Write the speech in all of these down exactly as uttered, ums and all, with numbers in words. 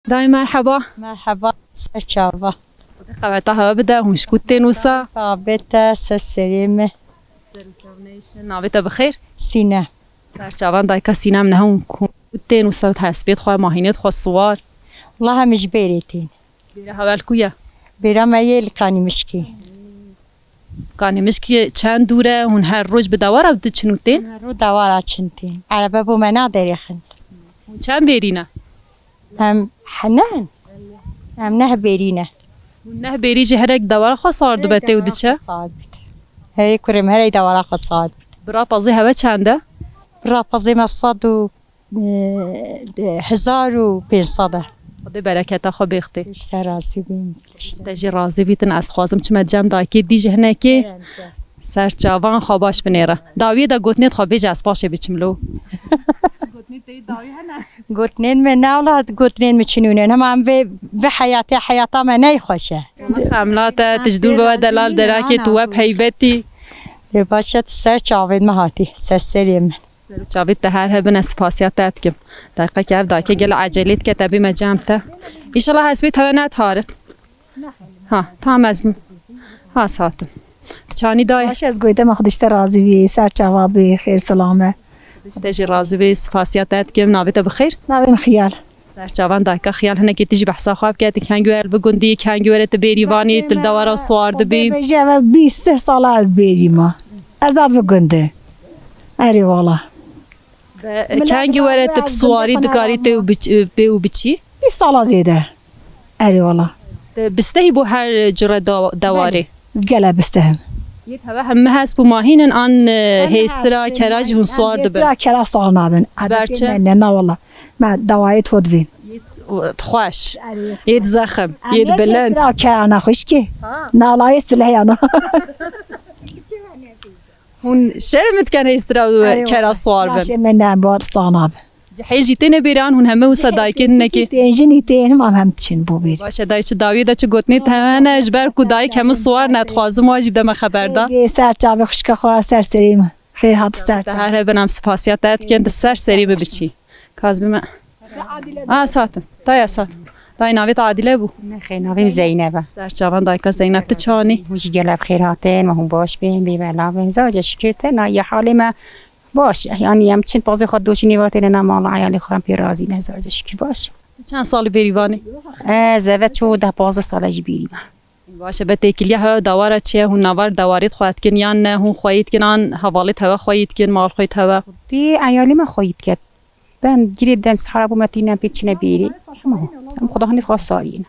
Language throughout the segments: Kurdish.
Dayê merheba. Merheba, ser çava. Xeweta hewe bide, hûn ji ku tên wisa? Xabê te, ser serê me. Ser û çav neyşin, navê te bi xêr? Sîne. Ser çavan dayka Sînem ne hûn ku tên wisa hespêt xwe, mahînêt xwe siwar? Wela hemî ji bêrê tên. Bêra hewe li ku ye? Bêra me yê li Kanîmişkî. Kanîmişkî çend dûr e? Hûn her roj bi dewara diçin û tên? Her roj dewara çin tên. Erebe bo me naderêxin. Hûn çend bêrî ne? Em henen. Em neh bêrî ne. Hûn neh bêrî jî herek dewara xwe sar dibe tê û diçe? Sar bit. Hey kurê min, herek dewara xwe sar bit. Bira pazê hewe çend e? Bira pazê me sed û, e, hezar û pênc sed e. Xwedê bereketa xwe bêxtê. Ji te razî bîm. Ji te jî razî bîtin. Ez dixwazim çime cem dayikê dî ji hinekê. Ser çavan xwe baş binêre. Dawiyê de gotinê xwe bêje, ez paşê biçim lo. Gotinê teyî dawî hene? Gotinên me ne wela, gotinên me çinûnen. Hema em vê, vê heyatê, heyata me neyxweş e. Xemlate, tu ji dûr be we delal derakê, tu web heybetî. Lê baş e, tu ser çavên me hatî, ser serê min. Ser û çavê te her hebin, ez spasiya te dikim. Deqekê ev dayikê gelo ecelê dike, te bîme cem te. Înşallah hespê te we nediharin. Ha, tam ez bim. Ha, satim. Tu çanî dayê? Baş ez goyte me, Xwedê ji te razî bî, ser çava bî, xêr silame. Xwedê ji te jî razî bî, spasiya te dikim, navê te bi xêr? Navê min Xiyal. Ser çavan dayka Xiyal, hinekî tu jî behsa xwe bike, tu kengî were li vî gundî, kengî were tu bêrîvanî, tu li dewara siwar dibî? Bêje ve bîst sala ez bêrî me. Ez hat vî gundî. Erê wala. Be, kengî were tu bi siwarî dikarî tê û biç-, pê û biçî? Bîst sala zêde. Erê wala. Te bistehî bû her cure da-, dewarê? Ez gele bistehim. Yê hewe hemî hesp û mahîn in an, e, hêstira, kera jî hûn siwar dibin? Hêstira, kera siwar nabin. Ji ber çi? Me ne, na wala. Me dewarê xwe divên. Yê xweş. Erê. Yê zexm. Yê bilind. Hêstira, kera ne xweşkê. Ha. Nalahê silehê ana. Hûn şerm dikin hêstira û kera siwar bin? Erê wala. Laşê me ne, bar siwar nabin. Cihê jî têne bêran, hûn heme wisa dayikê hinekê? Tên, jinî tên, hema em hem diçin bo bêrî. Baş e, dayê çi dawiyê de çi gotinê te hene, ji ber ku dayik hemû siwar ne, dixwazim wa jî bide me xeberdan. Ê, ser çavê xwişka xwe, ser serê min. Xêr hat ser çavê. Te her hebin, em spasiya te dikin, tu ser serê min biçî. Kaz bime. A, satim. Daya satim. Dayê navê te Adile bû? Nexê, navê min Zeynep e. Ser çavan dayika Zeynep, tu çanî? Hûn jî gelek bi xêr hatin, me hûn baş bin, bê bela bin. Zaca şikir te, na ya halê me baş e. Yanî em çin pazê xwe doşî nêvatêne na mala eyalê xwe em pê razî ne, zaca şikir baş. Çend salî bêrîvanî? Ez eve ço deh pazdeh sale jî bêrî me. Baş e, be têkiliya hewe dawara çi ye? Hûn navar dewarê xwe dikin yan ne? Hûn xweyî dikin an hevalê hewe xweyî dikin, mal xweyî hewe? Dê eyalê me xweyî diket. Ben girê den sahara bû me tîne pê çine bêrî. Hema em xwedahanê xwe sarî ne.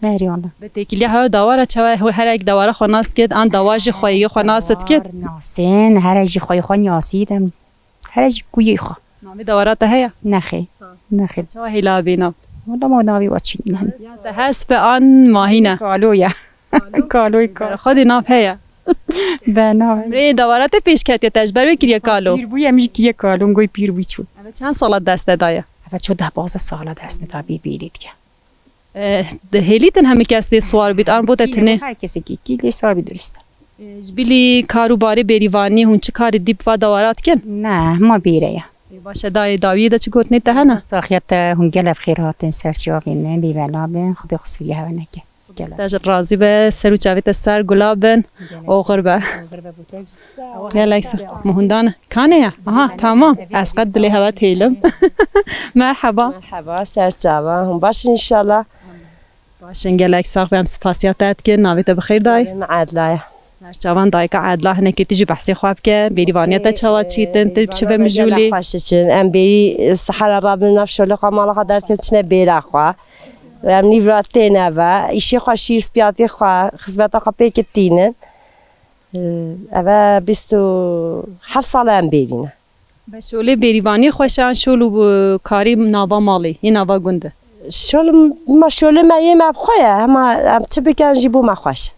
Nerî wala. Be têkiliya hewe dawara çawa, herek dawara xwe nas dikit, an dawa jî xweyî xwe nas dikit? Nasin, here jî xweyî xwe nasî dem. Here jî kuyê xwe. Navê dawara te heye? Nexê. Nexê. Çawa hêla bê nav? Wala ma navê wa çî ne. Ya te hesp e an mahîne? Kalo ye. Kaloy kal. Xwedê nav heye. Be nav heye. Rê dawara te pêş ketiye, te ji ber wê kiriye kalo? Pîr bûye, em jî kiriye kalo, goy pîr bû çû. Eve çend sala dest te daye? Eve ço deh pazdeh sala dest me da bê bêrî dike. E, di hêlîtin hemî kes lê siwar bît, an bo te tinê? Her kesekî kî lê siwar bî durist e. E, ji bilî kar û barê bêrîvanî hûn çi karî dî bi va dawara dikin? Ne, hema bêre ye. E, baş e, dayê dawiyê de çi gotinê te hene? Saxiya te hûn gelek bi xêr hatin ser çavê me, bê bela bin, Xwedê qisûrî hewe neke. Gelek. Te jî razî be, ser û çavê te ser gula bin, oxir be. Oxir be bo te jî. Gelek sa-, muhundan. Kane ya? Aha, tamam. Ez qet dilê hewe têlim. Merheba. Merheba, ser çava. Hûn baş in înşallah. Baş in, gelek sax be, em spasiya te dikin. Navê te bi xêr dayê? Navê min Edla ye. Ser çavan dayika Edla, hinekê tu jî behsê xwe bike. Bêrîvaniya te çawa çîtin? Tu bi çi ve mijûl î? Xweş diçin. Em bêrî sehera rabin nav şolê xwe, mala xwe derdikin, çine bêra xwe. Em nîvra têne ve. Îşê xwe, şîr spiyatê xwe, xizmeta xwe pê kitînin. Eve bîst û heft sal e em bêrî ne. Be şolê bêrîvanî xweş e an şol û karî nava malê, yê nava gund e? Şol, ma şolê me yê me bi xwe ye, hema em çi bikin jî bo me xweş.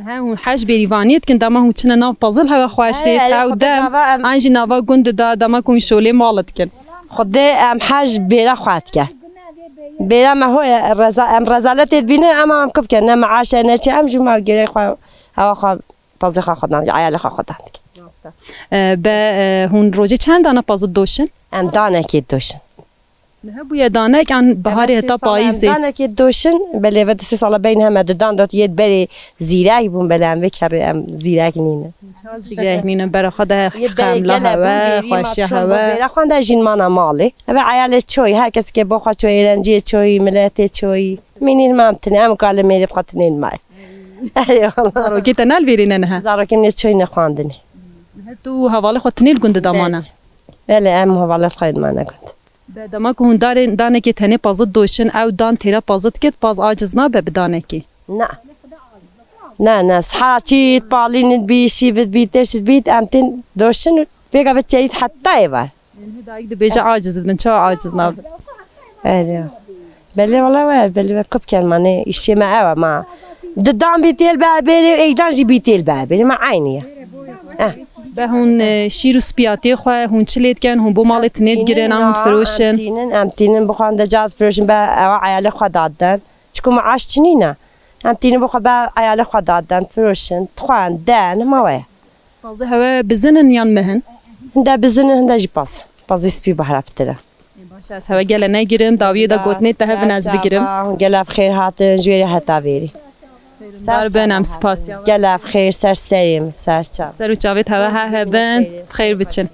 He, hûn hej bêrîvanî dikin, dema hûn çine nav pazil hewe xweş tê, tew dem, an jî nava gund de, dema ku hûn şolê mal dikin. Xwedê em hej bêra xwe dike. Bêra me ho ye, reza-, em rezaletê dibînin, ema em ku bikin, ne meaş e, ne çi, em jî ma gerek xwe, hewa xwe Pazê xwe xwedan, eyalê xwe xwedan dike. Rast e. E, be, e, hûn rojê çend dana pazê doşin? Em danekê doşin. Hebûye danek an biharê heta payîzê. Danekê doşin, belê ve du sê sala beyn heme didan dot yê berê zîrek bûn, belê em vê kerê em zîrek nîne. Zîrek nîne, bera xwe de xemla hewe, xweşiya hewe. Bêra xwe de jîn mana malê. Eve eyalê çoyî, her kes ke bo xwe çoyî, eğlenceyê çoyî, miletê çoyî. Mînîr mam tine, em kale mêrê xwe tinên may. Eyvallah. Zarokê te nal vêrîne niha? Zarokê nê çoyî nexwandine. Tu hevalê xwe tinê li gund damana? Belê, em hevalê xwe dimane gund. Be dema ku hûn darê, danekê tenê pazit doşin, ew dan têra pazit kit, paz aciz nabe bi danekê? Na. Na, na, saçî palîn bî, şîvit bî, teşt bî, em tên doşin û vêga ve çeyît heta ê var. Yanî dayik dibêje aciz dibin, çawa aciz nabin? Erê. Belê wala we, belê we kup ken mane, îşê me ew e ma. Didan bî têl be bêrê, eydan jî bî têl be bêrê, ma aynî ye. Eh. Be hûn, e, şîr û spiyatê xwe, hûn çi lê dikin, hûn bo malê tinê digirin, an hûn difiroşin? Em tînin, em tînin, bixwan de ca difiroşin, be ewa eyalê xwe dadiden. Çiku maaş çinîne. Em tînin bixwe be eyalê xwe dadiden, firoşin, dixwan, den, hema we ye. Pazê hewe bizin in yan mehin? Hinde bizin in, hinde jî paz. Pazê spî bahra pitir e. Ê, baş e, ez hewe gele negirim, dawiyê de gotinê te hebin ez bigirim. Gela bi xêr hatin, ji wêrê heta vêrî. Dar ben em spas ya. Gela bi xêr, ser serê min, ser çav. Ser û çavê te hewe her hebin, bi xêr biçin.